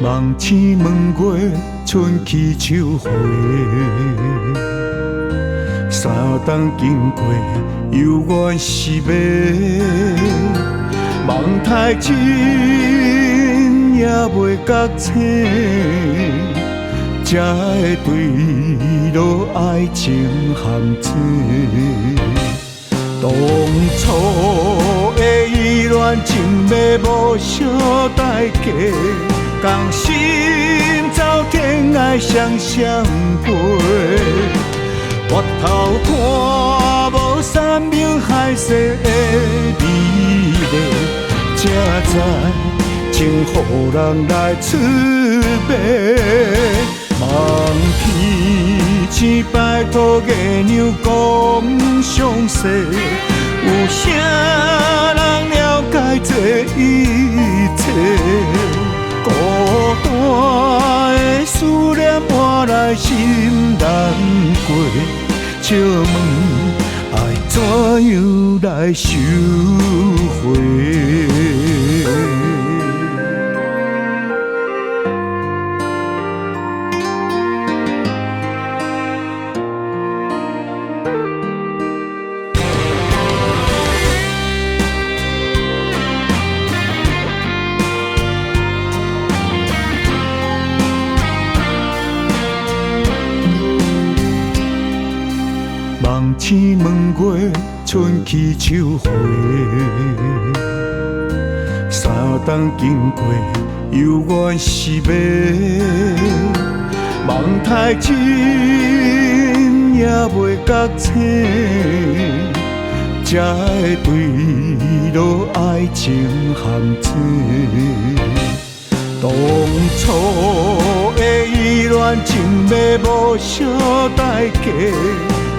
望星问月，春去秋回，三冬经过，犹原是迷。梦太深，也袂觉醒，才会坠落爱情陷阱。当初的依恋情迷无小代价。仝心走天涯双双飞，回头看无山盟海誓的美丽，才知情予人来出卖。望天星拜托月娘讲详细，有啥人了解这一切？孤单的思念换来心难过，笑问爱怎样来收回？望星问月，春去秋回，三冬经过，犹原是迷。梦太深，也袂觉醒，才会坠落爱情陷阱。当初的依恋情迷无小代价。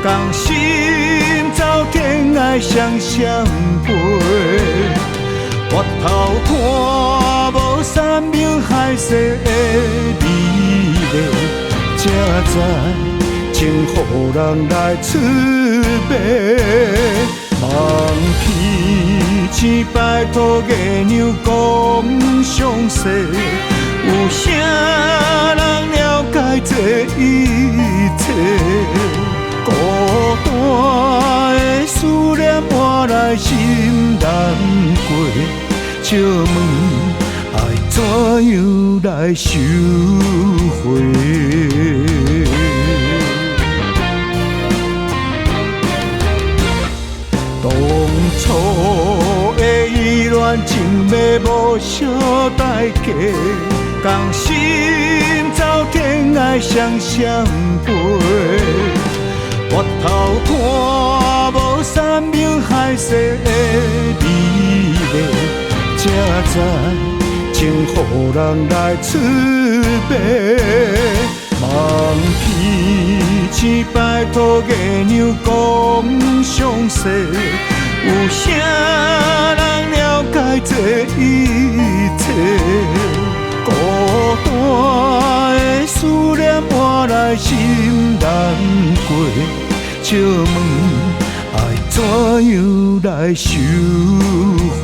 仝心走天涯双双飞，回头看无山盟海誓的美丽，才知情予人来出卖。望天星拜托月娘讲详细，有啥人了解这一切？孤单的思念换来心难过，笑问爱怎样来收回？当初的依恋情迷无小代价，仝心走天涯双双飞。回头看无山盟海誓的美丽，才知情予人来出卖。望天星拜托月娘讲详细，有啥人了解这一切？孤单的思念换来心难过，笑问爱怎样来收回？